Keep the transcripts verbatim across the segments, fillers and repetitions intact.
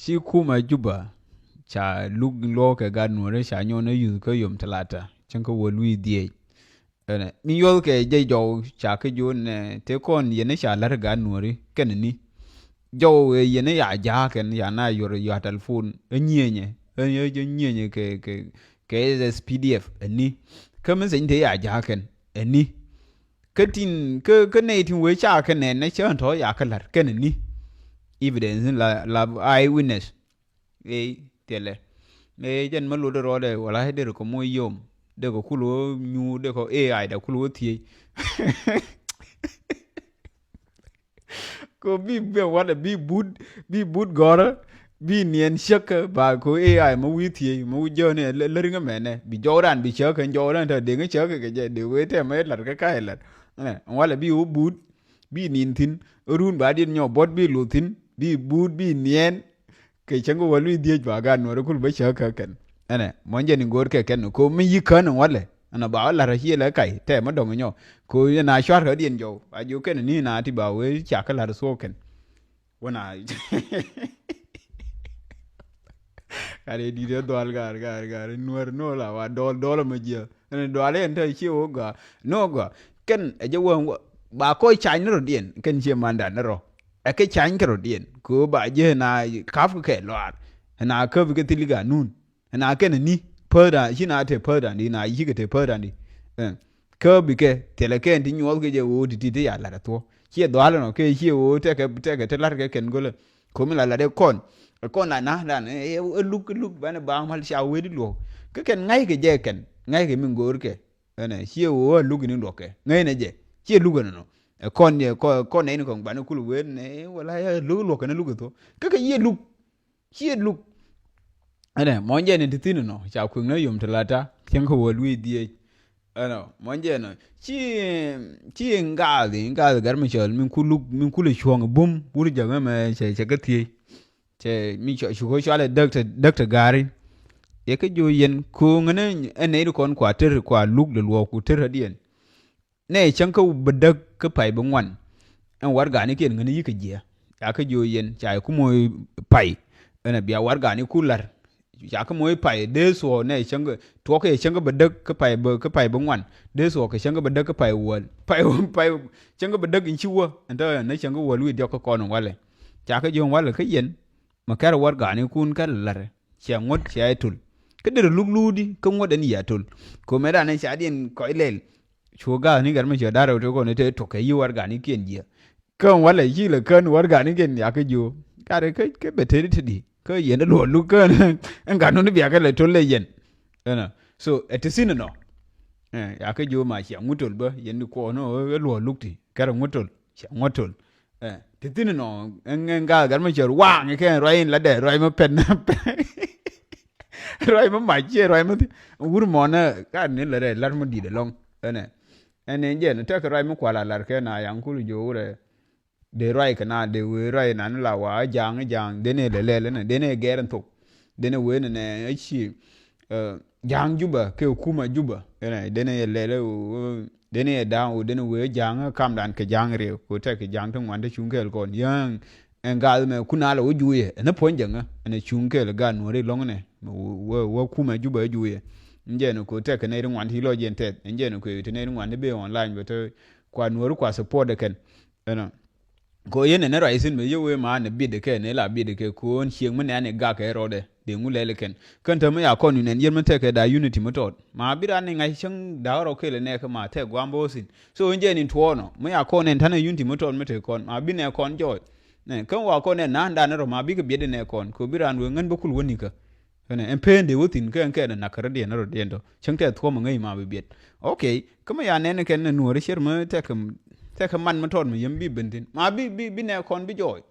Ci kumɛ Juba ca luk luɔk kɛ gat nuɔri ca nyɔn ɛ yuth kä yom talata cäŋ kä wä lui̱ dhiec. Ɛnɛ mi yuɔth kɛ jɛ jɔw ca kä juun nɛ te kɔn yɛn ca la̱t gat nuɔri kɛn ni jɔw ɛ yɛn ya ja̱a̱ kɛn ya na yuɔr ya telefon ɛ nyienyɛ ɛ nyienyɛ kɛ kɛ kɛ S S P D F ɛ ni kä mi seny te ya ja̱a̱ kɛn ɛ ni. Kä tin kä kä nɛy tin wee ca kɛ nɛn nɛ cä tɔ ya kä la̱t kɛn ni. Evidence la la eye witness. Ey thilɛ. Ey jɛn mä lot rɔɔdɛ wala dee kɔ moc yom dee kɔ kul wä nyuur dee kɔ A I da kul wä thiec. Ko bi ben watdɛ bi but bi but gɔrä bi niɛn cäkä ba ko A I ma wi̱i̱ thiec ma wi̱i̱ jääni lä riŋä mɛnɛ bi jɔwdan bi cäkä jɔwdan tɛ deŋä cäkä kɛ jɛ dee wee tɛ ma lat kä ka̱ lat. Ɛn walɛ bi wä but bi nin thi̱n run ba diet nyɔ buɔt bi luth thi̱n bi but bi niɛn. Kɛ cäŋ kɛ wä lui̱ dhiec ba gaat nuɔri kul bä cäk kä kɛn. Ɛnɛ mɔn jɛ ni go̱o̱r kɛ kɛn ko mi yi kän in walɛ ɛn a ba wä la̱t a ciɛ lɛ kac tɛ mä dɔŋ nyɔ ko yɛ na cuarkɛ diɛn jɔw a jiök kɛn ni na ti ba wee cak kä la̱t thuɔɔk kɛn. Wä na gat ɛ di̱t ɛ dhual gar gar gar nuɔr nuɔr la wa dɔl dɔl ma jiɛ. Ɛn dual ɛn te ciɛ wä gɔaa nɔ gɔaa kɛn ɛ jɛ wä ba kɔc cany ni rɔ diɛn kɛn ciɛ mandan ni rɔ. Ɛ kɛ cany kɛ rɔ diɛn ko ba jɛ na kap kɛ lɔar. Ɛn a käp kɛ thil ganun ɛn a kɛn ni pädan ci na te pädan di na ci kɛ te pädan di. Kä bikɛ thilɛ kɛn ti nyuɔth kɛ jɛ ɣöö ti ti ti ya lat athuɔ ciɛ dhual ɛnɔ kɛ ciɛ ɣöö tɛkɛ tɛkɛ ti lat kɛ kɛn gölä. Komi la lat ɛ kɔn ɛ kɔn la na dan ɛ luk luk banɛ ba mal ca wee di luɔk kä kɛn ŋa̱ckɛ jɛ kɛn ŋa̱ckɛ mi go̱o̱rkɛ. Ɛnɛ ciɛ ɣöö a luk ini luɔkɛ ŋäcnɛ jɛ ciɛ luk ɛnɔnɔ. Ɛ kɔn jɛ kɔn nɛy ni kɔn banɛ kul wee nɛ wala a luk luɔkɛ ni luk ithuɔ kä kɛ ciɛ luk. Ciɛ luk. Ɛnɛ mɔn jɛ ni ti thin ɛnɔ ca kui̱ŋ ni yom ti lata cieŋ kä wä lui̱ dhiec. Ɛnɔ mɔn jɛ nɔ ci ci ŋa̱a̱th ŋa̱a̱th gat mi cɔl min ku luk min ku lɛ cuɔ̱ŋ bum wur jäŋ ɛmɛ cɛ cɛ kä thiec. Cɛ mi cɔ cu kä cualɛ däk te däk te ga̱ri. Yɛ kä jiö yɛn ko̱o̱ŋ ɛn ɛn nɛy ti kɔn kua ter kua luk lɛ luɔɔk ku ter radiɛn. Nɛ cäŋ kä bä däk kä pay bä ŋuan. Ɛn warɛgani kiɛn ŋäni yi̱ kɛ jiɛ ca kä jiö yɛn ca yɛ kumɔ pay. Ɛn a bia warɛgani ku la̱r ca kä moc pay dee thuɔɔk nɛ cäŋ kä tuɔɔk kɛ cäŋ kä bä däk kä pay bä kä pay bä ŋuan. Dee thuɔɔk kɛ cäŋ kä bä däk kä pay wäl pay pay cäŋ kä bä däk in ci wä ɛn tɔ nɛ cäŋ kä wäl wi̱i̱ diɔk kä kɔn walɛ. Ca kä jiö walɛ kä yɛn. Ma kɛr warɛgani kun kä la̱r ciɛ ŋuɔ̱t ciɛ ɛ tul. Kä derɛ luk luudi kä ŋuɔ̱t ɛn yɛ tul. Komɛ dan ca diɛn kɔc lɛl. Cu ga̱a̱th ni gat mi ciɛ da̱r rɛw ti kɔn te tok kɛ yi warɛgani kiɛn jiɛ. Kä walɛ ci lɛ kän warɛgani kiɛn yakä jiö. Karɛ kä kä bɛ tëëdi te di kä yɛn luɔ luk kän ɛn gat nuni biakɛ lɛ tul lɛ yɛn. Ɛnɔ so ɛ ti thin ɛnɔ. Yakä jiö ma ciɛ ŋut tol bä yɛn di kuɔɔn ɛ luɔ luk ti kɛrɛ ŋut tol ciɛ ŋut tol. Ti thin nɔ ɛŋ ɛŋ gaa gat mi cɛ ruaŋ kɛ ruac in latdɛ ruac mi pɛn ruac mi mac ciɛ ruac mi thin. Wur mɔnɛ gat ni latdɛ lat mi di̱t ɛlɔŋ. Ɛnɛ ɛn ɛn jɛn tɛk ruac mi kual a lat kɛ na yaŋ kul jiö wurɛ. Dee ruac kɛ na dee wee ruac na ni la wa ja̱a̱ŋ ja̱a̱ŋ dee ni lɛ lɛl ɛnɛ dee ni gɛr in thok. Dee ni wee ni nɛ ci ja̱a̱ŋ Juba kɛ kuma Juba ɛnɛ dee ni lɛl. Deni ɛ da̱a̱ŋ wä deni wee ja̱a̱ŋ kamdan kɛ ja̱a̱ŋ riek ko tɛk kɛ ja̱a̱ŋ ti ŋuan ti cuŋ kɛɛl kɔn yäŋ. Ɛn gath mɛ kun alɛ wä juuyɛ ɛn puɔ̱ny jäŋä ɛn cuŋ kɛɛl gaat nuɔ̱ri lɔ̱ŋnɛ. Wä kumɛ Juba ɛ juuyɛ. Njɛn ko tɛk kɛ nɛy ri ŋuan ti lɔ jiɛn tɛth njɛn ko ti nɛy ri ŋuan ti bee online bɛ te kua nuɔ̱ri kua support ɛ kɛn. Ɛnɔ. Ko yen ɛn ruac thin mi yio̱w wee ma ni bit kɛ ni la bit kɛ ko̱o̱n cieŋ mi nɛn i̱ gak kɛ rɔɔdɛ dee ŋu lɛl kɛn. Kän te mi ya kɔn yu nɛn yen mi tekɛ da unity mi tɔɔt ma bi ran ni ŋa̱c cäŋ da̱k rɔ kelɛ nɛɛk ma tɛk gua̱a̱m bo̱o̱ thin. So in jɛ ni tuɔɔnɔ mi ya kɔn ɛn ta̱nɛ unity mi tɔɔt mi tek kɔn ma bi nɛɛk kɔn jɔɔc. Nɛ kän wa kɔn ɛn na̱a̱n dan rɔ ma bikɛ biɛt in nɛɛk kɔn ko bi ran wee ŋän bä kul wä nikä. Ɛn ɛn peen dee wä thi̱n kɛ ɛn kɛ ɛn nakä rɔ diɛn rɔ diɛn tɔ cäŋ tɛ thuɔ̱m ŋäc ma bi biɛt. Ok. Kä mi ya nɛn kɛn nuɔ̱ɔ̱ri cier mi tɛkɛ tɛkɛ man mi tɔɔt mi yem bi ben thi̱n ma bi bi bi nɛ kɔn bi jɔɔy.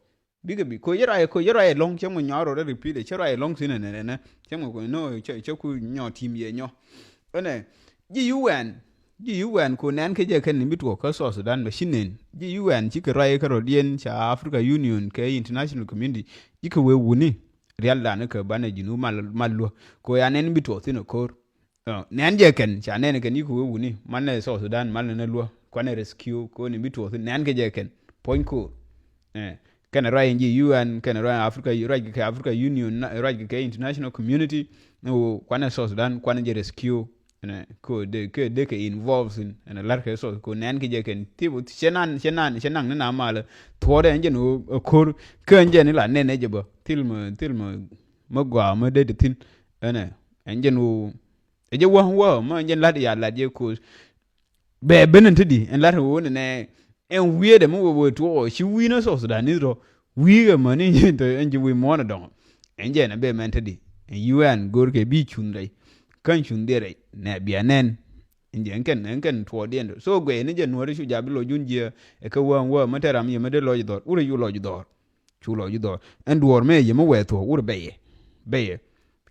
Bikɛ bi ko yɛ ruac ko yɛ ruac ɛlɔ̱ŋ cäŋ mi nyɔak rɔ rɛ repeat cä ruac ɛlɔ̱ŋ thi̱n ɛnɛ ɛnɛ cäŋ mi ko nɔ cä ku nyɔ tim yɛ nyɔ. Ɛnɛ ji̱ yu wɛn ji̱ yu wɛn ko nɛn kɛ jɛ kɛn ni bi tuɔɔk kä South Sudan bɛ ci nɛn ji̱ yu wɛn cikɛ ruac kɛ rɔ diɛn ca Africa Union kɛ international community. Ji̱ kɛ wee wuni. Rial dan kɛ banɛ ji̱ nu mal mal luä ko ya nɛn bi tuɔɔk thi̱n ɛ ko̱r. Nɛn jɛ kɛn ca nɛn kɛn yik wee wuni man nɛ South Sudan mal nɛ luä kuanɛ rescue ko ni bi tuɔɔk thi̱n nɛn kɛ jɛ kɛn puɔ̱ny ko̱r. Kɛnɛ ruac in ji̱ U N, kɛnɛ ruac Africa, ruac kɛ Africa Union, ruac kɛ international community. Ni wä kuanɛ South Sudan, kuanɛ jɛ rescue. Ɛnɛ kɛ dee kɛ dee kɛ involve in ɛnɛ lar kɛ South, kɛ nɛn kɛ jɛ kɛn tip cɛ nan cɛ nan cɛ naŋ ni na malɛ. Thuɔɔdɛ ɛn jɛn wä ko̱r kɛ ɛn jɛn ni la nɛn ɛ jɛ bä thil mɛ thil mɛ mɛ gɔaa mɛ dee ti thi̱n. Ɛnɛ ɛn jɛn wä ɛ jɛ wä wä mɛ ɛn jɛn lat ya lat jɛ ko̱r. Bɛ ben in te di ɛn lat wä nɛ nɛ ɛn wi̱i̱dɛ mi wä wä tuɔɔk ci wi̱i̱ ni South Sudanese rɔ. Wi̱i̱ kɛ mäni ɛn ji̱ wi̱i̱ muɔ̱ɔ̱n ɛ dɔ̱ŋ. Ɛn jɛ ɛn ɛ bɛ mɛn te di ɛn U N go̱o̱r kɛ bi cuŋ rɛy. Kä cuŋ diɛ rɛy nɛ bia nɛn. Ɛn jɛ ɛn kɛn ɛn kɛn tuɔɔk diɛn. So guɛy ni jɛ nuɔ̱ɔ̱ri cu jabi lɔc jun jiɛ ɛ kɛ wä ɛn wä mi te ram yɛ mi dee lɔc dhɔr wurɛ cu lɔc dhɔr. Cu lɔc dhɔr ɛn duɔɔr mɛ yɛ mi wɛ thuɔɔk wurɛ bɛ yɛ bɛ yɛ.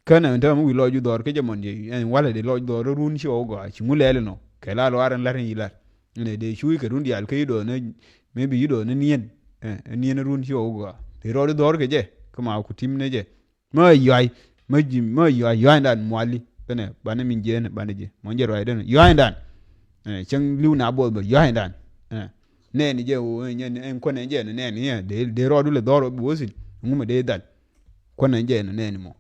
Känɛ ɛn täämɛ wi̱i̱ lɔc ju dhɔr kä jɛ mɔn jɛ ɛn walɛ di lɔc dhɔr run ci ɣɔw gɔaa ci ŋu lɛli nɔ kɛ la luaar ɛn lar ɛn yi lar. Ɛn ɛ dee cuuc kɛ run diaal kä yi dɔɔn ɛ maybe yi dɔɔn ɛ niɛn. Ɛ niɛn run ci ɣɔw gɔaa di rɔɔd dhɔr kɛ jɛ kä ma ku tim nɛ jɛ. Mä yuay mä ji̱ mä yuay yuaydan muali. Känɛ banɛ min jiɛn banɛ jɛ mɔn jɛ ruaydan yuaydan. Ɛ cäŋ li̱w na buɔth bä yuaydan. Ɛ nɛɛni jɛ wä ɛn kuɔnɛ jɛ nɛɛni ɛ dee rɔɔd wulɛ dhɔr wä bi wä thil. Ŋumɛ dee dhal. Kuɔnɛ jɛ nɛɛni mɔ.